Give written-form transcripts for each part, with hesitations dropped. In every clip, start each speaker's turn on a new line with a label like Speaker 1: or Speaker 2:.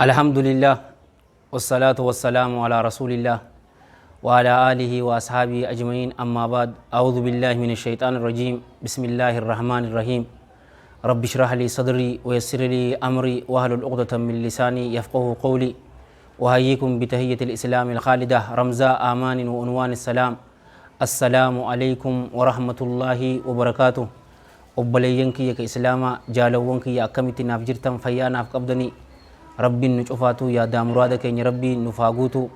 Speaker 1: الحمد لله والصلاة والسلام على رسول الله وعلى آله وأصحابه أجمعين. أما بعد، أعوذ بالله من الشيطان الرجيم. بسم الله الرحمن الرحيم. رب اشرح لي صدري ويسر لي أمري واحلل عقدة من لساني يفقه قولي. وأحييكم بتحية الإسلام الخالدة، رمزا آمان وعنوان السلام. السلام عليكم ورحمة الله وبركاته. Obboleeyyan kiyya ka Islaamaa, jaalawwan kiyya, akkamitti naaf jirtan? Fayyaa naaf qabdanii? Rabbiin nu cufaatuu yaadaa muraada keenya Rabbiin nuuf haa guutu.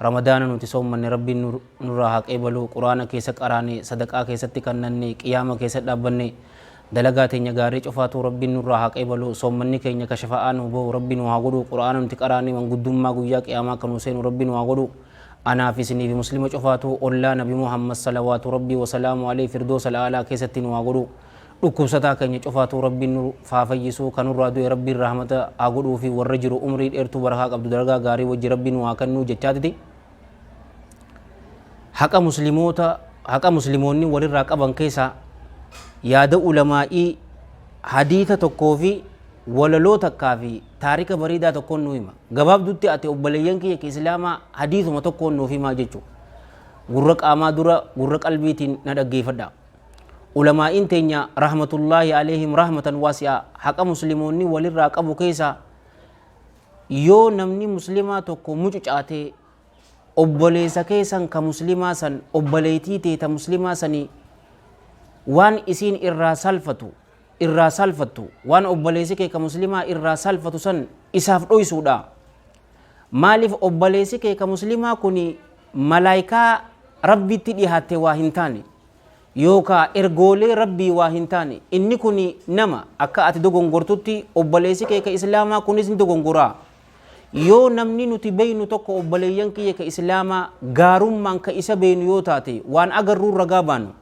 Speaker 1: Ramadaana nuti soommanne Rabbiin nurraa haa qeebalu. Quraana keessa qaraane, sadaqaa keessatti kannanne, qiyaama keessa dhaabbanne, dalagaa teenya gaarii cufaatuu Rabbiin nurraa haa qeebalu. Soommanni keenya ka shafa'aa nu bahu Rabbi nu haa godhu. Quraana nuti qaraane manguddummaa guyyaa qiyaamaa akka nu seenu Rabbi nu haa godhu. Anaaf isinii fi Muslima cufaatu ollaa Nabi Muhammad salawaatu Rabbii wasalaamu alayhi firdoosa al'aalaa keessatti nu haa godhu. Dhukkubsataa keenya cufaatu Rabbiin nu haa fayyisu. Kanurraa du'e Rabbiin rahmata haa godhuu fi warra jiru umrii dheertuu barakaa qabdu dalagaa gaarii wajji Rabbiin nu haa kennuu jechaatiti. Haqa Muslimoota, haqa Muslimoonni walirraa qaban keessaa yaada ulamaa'ii hadiisa tokkoo fi walaloo takkaa fi taarika bareedaa tokkoon nu hima. Gabaabdutti ati obboleeyyan kiyya ka Islaamaa hadiisuma tokkoon nuuf himaa jechuudha. Gurra qaamaa dura gurra qalbiitiin na dhaggeeffadha. Ulamaa'iin teenya rahmatullaahi alayhim rahmatan waasi'a haqa Muslimoonni walirraa qabu keessaa yoo namni Muslimaa tokko mucucaatee, obboleessa keessan ka Muslimaa san, obboleettii tee ta Muslimaa sanii waan isiin irraa salfatu, irraa salfattu, waan obboleessi kee ka Muslimaa irraa salfatu san isaaf dhoysuudha. Maaliif? Obboleessi kee ka Muslimaa kun malaayikaa Rabbitti dhihaatte waa hin taane, yookaa ergoolee Rabbii waa hin taane. Inni kun nama akka ati dogongortutti obboleessi kee ka Islaamaa kunis ni dogongoraa. Yoo namni nuti beeynu tokko, obboleeyyan kiyya ka Islaamaa, gaarummaan ka isa beeynu yoo taate, waan agarruun ragaa baanu,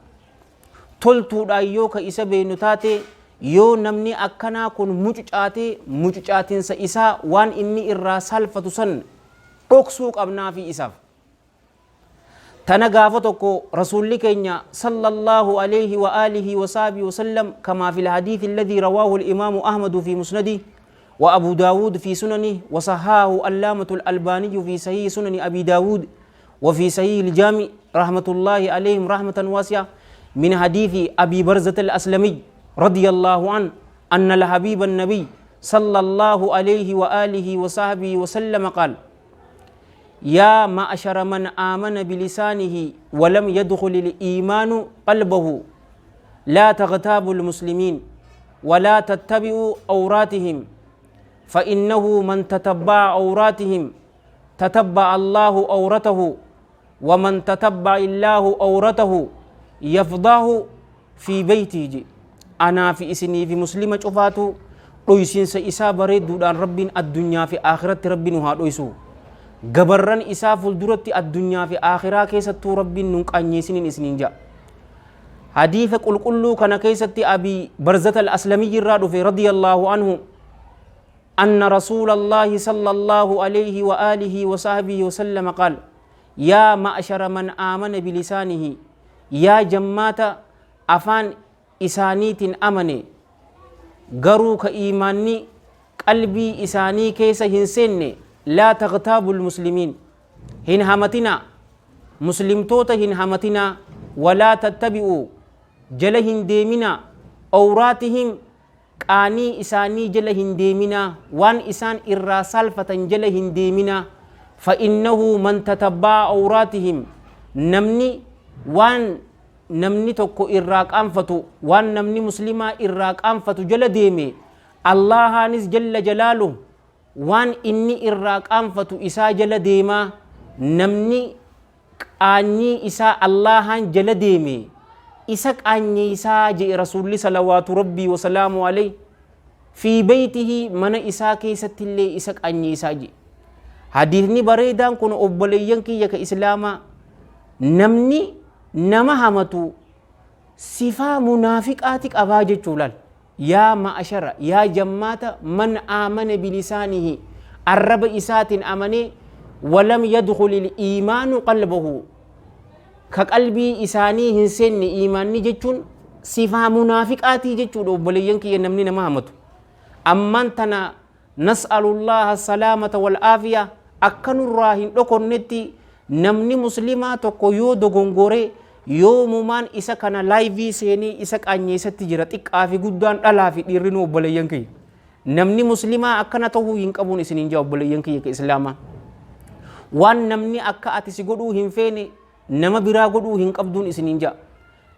Speaker 1: toltuudhaan yoo ka isa beeynu taate, yoo namni akkanaa kun mucucaate, mucucaatinsa isaa, waan inni irraa salfatu san dhoksuu qabnaafi isaaf. Tana gaafa tokko Rasuulli keenya sallallahu alayhi wa alihi wa sahbihi wa sallam, kama fil hadiith alladhi rawahu al-imaamu Ahmadu fi musnadi wa Abu Daawud fi sunani wa sahahu allamatu al-Albaniyu fi sahih sunani Abi Daawud wa fi sahih al-Jami rahmatullahi alayhim rahmatan wasi'a, min hadithi Abi Barzat al-Aslami radiyallahu an anna al-habib an-nabiy sallallahu alayhi wa alihi wa sahbihi wa sallam qala: يا معشر من آمن بلسانه ولم يدخل الإيمان قلبه، لا تغتابوا المسلمين ولا تتبعوا عوراتهم، فإنه من تتبع عوراتهم تتبع الله عورته، ومن تتبع الله عورته يفضحه في بيته. أنا في إسني في مسلمة شفاتو dhoysinsa isaa bareedduudhaan Rabbiin addunyaa fi akhiratti Rabbi nu haa dhoysu. Gabarran isaa fuulduratti addunyaa fi akhiraa keessattuu Rabbiin nun qaanyeessiniin isiniin ja'a. Hadiisa qulqulluu kana keessatti Abi Barzata al-Aslamiyyi irraa dhufe radiyallahu anhu أن رسول الله صلى الله عليه وآله وصحبه وسلم قال: يا معشر من آمن بلسانه، يا جماعة أفان إسانيت أمني garuu ka iimaanni qalbii isaanii keessa hin seenne، لا تغتابوا المسلمين، hin hamatinaa, Muslimtoota hin hamatinaa، ولا تتبعوا، jala hin deeminaa، عوراتهم، qaanii isaanii jala hin deeminaa, waan isaan irraa salfatan jala hin deeminaa. فإنه من تتبع عوراتهم، namni waan namni tokko irraa qaanfatu, waan namni Muslimaa irraa qaanfatu jala deeme, Allahaanis jalla jalaalu waan inni irraa qaanfatu isaa jala deemaa. Namni qaanyii isaa Allahaan jala deeme isa qaanyeeysaa jee Rasuulli salawaatu Rabbii wasalaamu alayhi. في بيته، mana isaa keessatti illee isa qaanyeeysaa jee. Hadiisni bareedaan kun, obboleeyyan kiyya ka Islaamaa, namni nama hamatu sifaa munaafiqaati qabaa jechuu laal. يا معشر، yaa jammaata من آمن بلسانه، arraba isaatiin amanee، ولم يدخل الإيمان قلبه، ka qalbii isaanii hin seenne iimaanni jechuun sifaa munaafiqaatii jechuudha. Obboleeyyan kiyya, namni nama hamatu ammaan tana Nas'alullaaha salaamata wal aafiya. Akka nurraa hin dhokonnetti, namni muslimaa tokko yoo dogongore, yoomumaan isa kana laayivii seenee isa qaanyeessatti jira. Xiqqaa fi guddaan, dhalaa fi dhiirri nu obboleeyyan kiyya. Namni muslimaa akkana ta'uu hin qabuun isiniin jaa, obboleeyyan kiyya ka islaamaa. Waan namni akka ati si godhuu hin feene nama biraa godhuu hin qabduun isiniin jaa.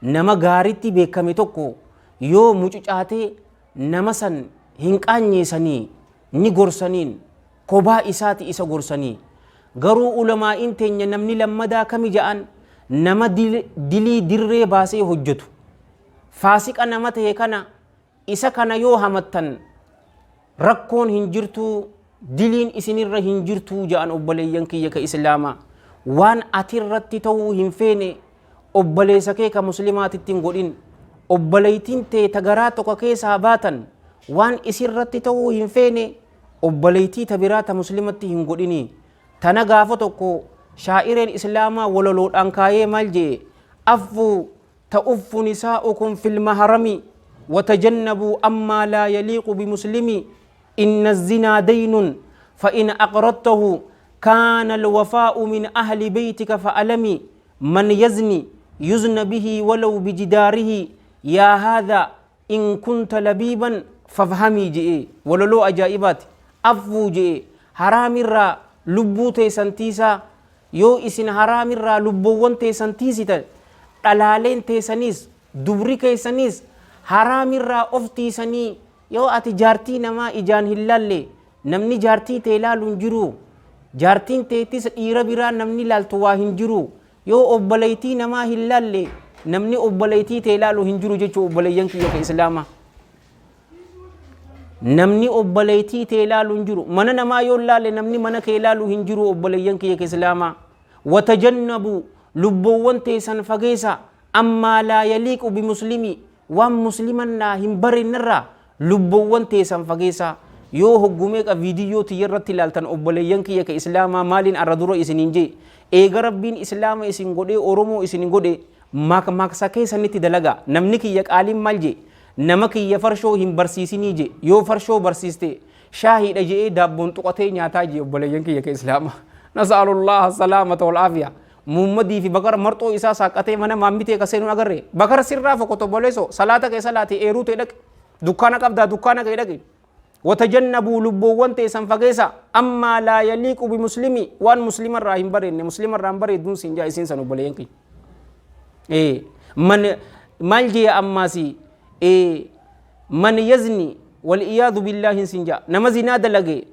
Speaker 1: Nama gaaritti beekame tokko yoo mucucaatee, nama san hin qaanyeessanii, ni gorsaniin, kobaa isaati isa gorsanii. Garuu ulamaa'iin teenya namni lammadaa kami ja'an? Nama dilii dirree baasee hojjetu, faasiqa nama ta'e kana, isa kana yoo hamattan rakkoon hin jirtuu, diliin isinirra hin jirtuu ja'an. Obboleeyyan kiyya ka islaamaa, waan atirratti ta'uu hin feene obboleessa kee ka muslimaatitti hin godhin. Obboleeytiin tee ta garaa tokko keessaa baatan waan isirratti ta'uu hin feene obboleeytii ta biraa ta muslimatti hin godhini. Tana gaafa tokko shaa'ireen islaamaa walaloodhaan kaayee maal jee? Affuu ta'uffu nisaa'ukum fil maharami watajannabuu ammaa laa yaliiqu bimuslimi, inna zinaa daynun fa in aqradtahu kaana alwafaa'u min ahli beytika fa'alami, man yazni yuzna bihi walaw bijidaarihi, yaa haadha in kunta labiiban fafhamii je'e. Walaloo ajaa'ibaati. Affuu je'e, haraamirraa lubbuu teessan tiisaa. Yoo isin haraamirraa lubbuuwwan teessan tiisitan, dhalaaleen teessaniis dubri keessaniis haraamirraa of tiisanii. Yoo ati jaartii namaa ijaan hin laalle, namni jaartii tee laalu hin jiru. Jaartiin teetis dhiira biraa namni laaltu waa hin jiru. Yoo obboleeytii namaa hin laalle, namni obboleeytii tee laalu hin jiru jechuu. Obboleeyyan kiyya ka islaamaa, namni obboleeytii tee laalu hin jiru. Mana namaa yoo laalle, namni mana kee laalu hin jiru. Obboleeyyan kiyya ka islaamaa, watajannabu, lubboowwan teessan fageessa, ammaa laa yaliiqu bimuslimi, waan muslimannaa hin bareennerraa lubboowwan teessan fageessaa. Yoo hoggumeeqa viidiyyoo tiyya irratti ilaaltan, obboleeyyan kiyya ka islaamaa, maaliin arra dura isiniin jee? Eega Rabbiin islaama isin godhee, Oromoo isin godhe, maqmaqsa keessanitti dalagaa. Namni kiyya qaaliin maal jee? Nama kiyya farshoo hin barsiisinii jee. Yoo farshoo barsiiste, shaahiidha je'ee daabboon tuqatee nyaataa jee. Obboleeyyan kiyya ka islaamaa, nas'alullaha salaamata wal aafiya. Muummadii fi bakara marxoo isaa saaqatee mana maammitee ka seenuun agarre. Bakara sirraa fokoto. Obboleessoo, salaata kee salaati, eeruu ta'e dhaqi, dukkaana qabdaa, dukkaana kee dhaqi. Watajannabuu, lubbuuwwan teessan fageessa, ammaa laa yaliiqu bimuslimi, waan muslimarraa hin bareenne, muslimarraa hin bareedduun siin jaa isiin san. Obboleeyyan kiyya, man maal jee ammaasi? Man yazni, wal iyaadu billaahi siin jaa, nama zinaa dalage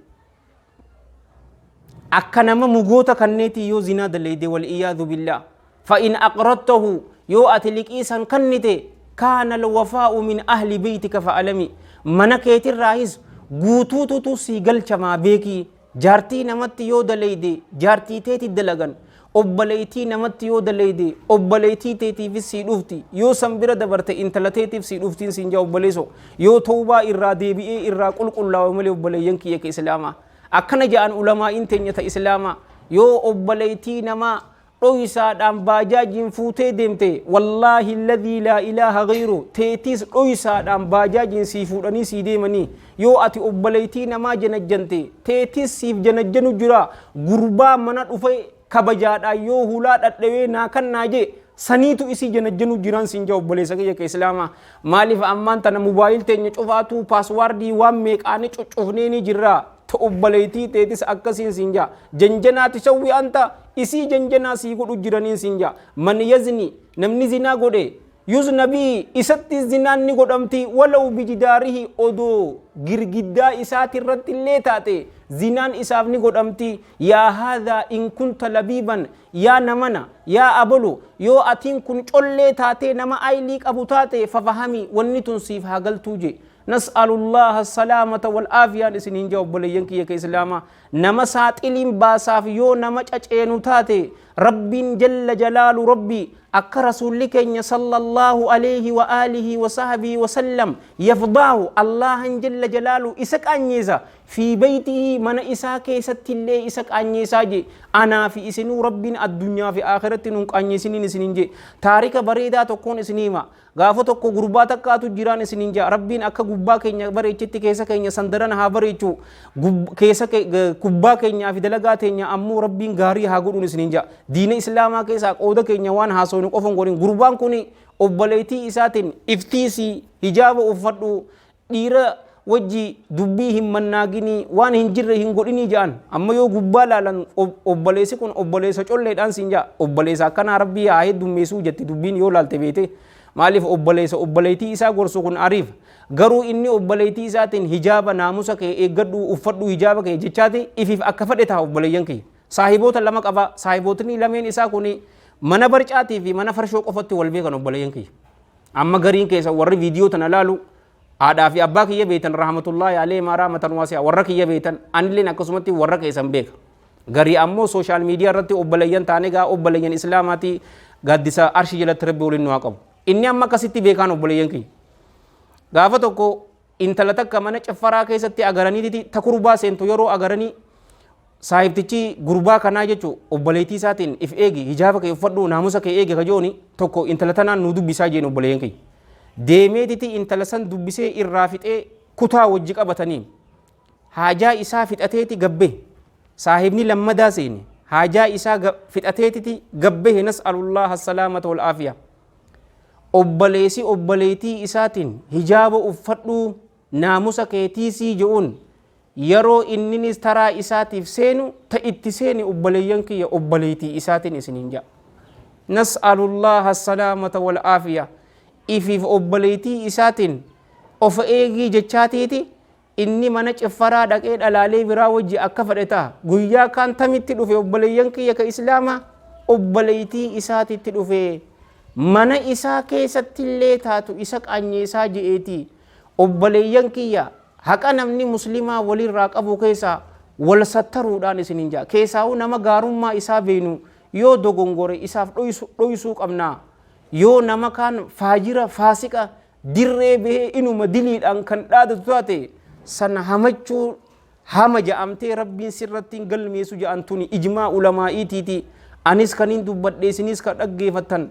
Speaker 1: akka nama mugoota kanneetii yoo zinaa dalayde, wal iyaadu billah, fa in aqradtahu, yoo ati liqii san kannite, kaana alwafaa'u min ahli beytika fa'alami, mana keetirraahis guutuututu sii galchamaa beekii. Jaartii namatti yoo dalayde, jaartii teeti dalagan. Obboleeytii namatti yoo dalayde, obboleeytii teetiifis sii dhufti. Yoo san bira dabarte, intala teetiif sii dhuftiin siin jaa, obboleeso, yoo tawbaa irraa deebi'ee irraa qulqullaawe malee. Obboleeyyan kiyya ka islaamaa, akkana ja'an ulamaa'iin teenya ta islaamaa: yoo obboleeytii namaa dhoysaadhaan baajaajiin fuutee deemte, wallaahi alladhii laa ilaaha gayru, teetiis dhoysaadhaan baajaajiin sii fuudhanii sii deemanii. Yoo ati obboleeytii namaa janajjante, teetiis siif janajjanu jira. Gurbaa mana dhufe kabajaadhaan yoo hulaa dhadhawee naa kannaa jee, saniitu isii janajjanu jiraan siin jaa, obboleessa kiyya ka islaamaa. Maaliif ammaan tana mobaayil teenya cufaatuu paaswaardii waan meeqaanii cuccufnee ni jirra. Ta obboleeytii teetis akkasiin siin jaa. Janjanaa tisawwi anta isii janjanaa sii godhu jiraniin siin jaa. Man yazni, namni zinaa godhe, yuzna bihi, isatti zinaan ni godhamti, walaw bijidaarihi, odoo girgiddaa isaati irratti illee taate zinaan isaaf ni godhamti. Yaa haadhaa in kunta labiiban, yaa namana, yaa abalu, yoo atiin kun collee taatee nama aylii qabu taate, fafahami, wanni tun siif haa galtuu je. Nas'alullaha salaamata wal aafiyaan isiniin jaa, obboleeyyan kiyya ka islaamaa. Nama saaxiliin baasaaf yoo nama caceenu taate, Rabbiin jalla jalaalu, Rabbi akka rasuulli keenya sallallahu alayhi wa alihi wa sahbihi wa sallam yafdaahu, Allahan jalla jalaalu isa qaanyeesa, fi beeytihi, mana isaa keessatti illee isa qaanyeesaa je. Anaa fi isinuu Rabbiin addunyaa fi akhiratti nun qaanyeesiniin isiniin je. Taarika bareedaa tokkoon isinii hima. Gaafa tokko gurbaa takkaatu jiraan isiniin ja'a. Rabbiin akka gubbaa keenya bareechetti keessa keenya sandaran haa bareechu. Keessa gubbaa keenyaa fi dalagaa teenya ammoo Rabbiin gaarii haa godhuun isiniin ja'a. Diina Islaamaa keessaa qooda keenya waan haasofnu qofa hin godhin. Gurbaan kun obboleettii isaatiin iftiisii hijaaba uffadhu, dhiira wajji dubbii hin mannaaginii, waan hin jirre hin godhinii ja'an. Amma yoo gubbaa laalan obboleessi kun obboleessa colleedhaan siin ja'a. Obboleessa akkanaa Rabbii haa heddummeessuu jetti dubbiin yoo laalte beete. Maaliif obboleessa obboleettii isaa gorsu kun ariif. Garuu inni obboleettii isaatiin hijaaba naamusa kee eeggadhu, uffadhu hijaaba kee jechaati ifiif akka fedhe ta'a obboleeyyan kiyya. Saahiboota lama qaba. Saahibootni lameen isaa kun mana barcaatii fi mana farshoo qofatti wal beekan obboleeyyan kiyya. Amma gariin keessa warri viidiyoo tana laalu haadhaa fi abbaa kiyya beektan, rahmatullaahi alayhi maa rahmatan waasi'a, warra kiyya beektan, anilleen akkasumatti warra keessan beeka. Garii ammoo sooshaal miidiyaa irratti obboleeyyan taane gaa obboleeyyan islaamaatii gaaddisa arshii jalatti Rabbi waliin nu haa qabu. Inni amma akkasitti beekaan obboleeyyan kiyya. Gaafa tokko intala takka mana caffaraa keessatti agaraniiti ta kurbaa seentu yeroo agaranii saahibtichi gurbaa kanaa jechuun obboleettii isaatiin if eegi, hijaaba kee uffadhu, naamusa kee eegi kajooni tokko intala tanaan nu dubbisaa jeen obboleeyyan kiyya. Deemeetiti intala san dubbisee irraa fixee kutaa wajji qabatanii haajaa isaa fixateeti gabbe. Saahibni lammadaa seene haajaa isaa fixateetiti gabbe. Nas'alullaha salaamata wal aafiya. Obboleessi obboleettii isaatiin hijaaba uffadhu, naamusa kee tiisii je'uun yeroo inninis taraa isaatiif seenu ta itti seeni obboleeyyan kiyya obboleettii isaatiin isiniin ja'a. Nas'alullaha salaamata wal aafiya. Ifiif obboleettii isaatiin of eegii jechaatiiti inni mana ciffaraa dhaqee dhalaalee biraa wajji akka fedhe ta'a. Guyyaa kaan tamitti dhufe obboleeyyan kiyya ka islaamaa? Obboleettii isaatitti dhufe. Mana isaa keessatti illee taatu isa qaanyeessaa je'eeti. Obboleeyyan kiyya, haqa namni muslimaa walirraa qabu keessaa wal sattaruudhaan isiniin ja'a. Keessaa'uu nama gaarummaa isaa beenu yoo dogongore isaaf dhoysuu qabna. Yoo nama kaan faajira faasiqa dirree bahee inuma diliidhaan kan dhaadatu taate san hamachuu hama ja'amtee Rabbiin sirratti hin galmeessu ja'an tuni ijmaa ulamaa'iitiiti. Anis kaniin dubbadhe isinis kan dhaggeeffattan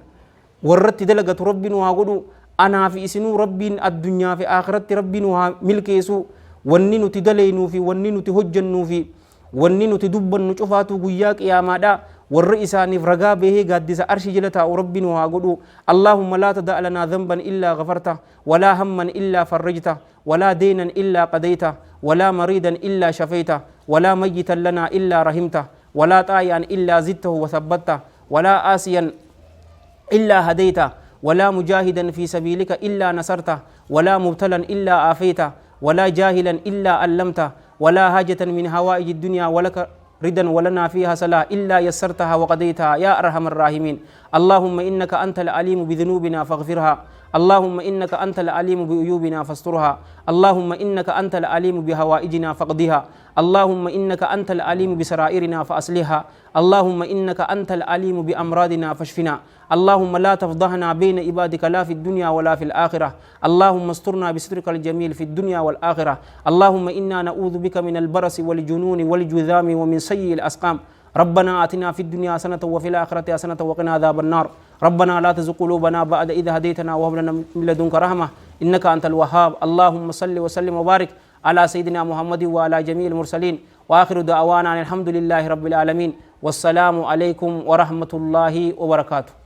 Speaker 1: warratti dalagatu Rabbi nu haa godhu. Anaa fi isinuu Rabbiin addunyaa fi akhiratti Rabbi nu haa milkeessu. Wanni nuti daleynuu fi wanni nuti hojjennuu fi wanni nuti dubbannu cufaatu guyyaa qiyaamaadha warra isaaniif ragaa bahee gaaddisa arshi jala taa'u Rabbi nu haa godhu. Allahumma laa tada'a lanaa dhanban illaa ghafarta, walaa hamman illaa farrajta, walaa deynan illaa qadayta, walaa mariidan illaa shafayta, walaa mayyitan lanaa illaa rahimta, walaa xaayi'an illaa zidtahu wa thabbatta, walaa aasiyan إلا هديت، ولا مجاهدا في سبيلك إلا نصرت، ولا مبتلا إلا عافيت، ولا جاهلا إلا علمت، ولا حاجة من هوائج الدنيا ولك ردا ولنا فيها صلاة إلا يسرتها وقضيتها يا أرحم الراحمين. اللهم إنك أنت العليم بذنوبنا فاغفرها، اللهم إنك أنت العليم بعيوبنا فاسترها، اللهم إنك أنت العليم بهوائجنا فاقضها، اللهم إنك أنت العليم بسرائرنا فأصلحها، اللهم إنك أنت العليم بأمراضنا فاشفنا، اللهم لا تفضحنا بين عبادك لا في الدنيا ولا في الآخرة، اللهم استرنا بسترك الجميل في الدنيا والآخرة، اللهم إنا نعوذ بك من البرص والجنون والجذام ومن سيء الأسقام. ربنا آتنا في الدنيا حسنة وفي الآخرة حسنة وقنا عذاب النار. ربنا لا تزغ قلوبنا بعد إذ هديتنا وهب لنا من لدنك رحمة إنك أنت الوهاب. اللهم صل وسلم وبارك على سيدنا محمد وعلى جميع المرسلين. وآخر دعوانا أن الحمد لله رب العالمين. والسلام عليكم ورحمة الله وبركاته.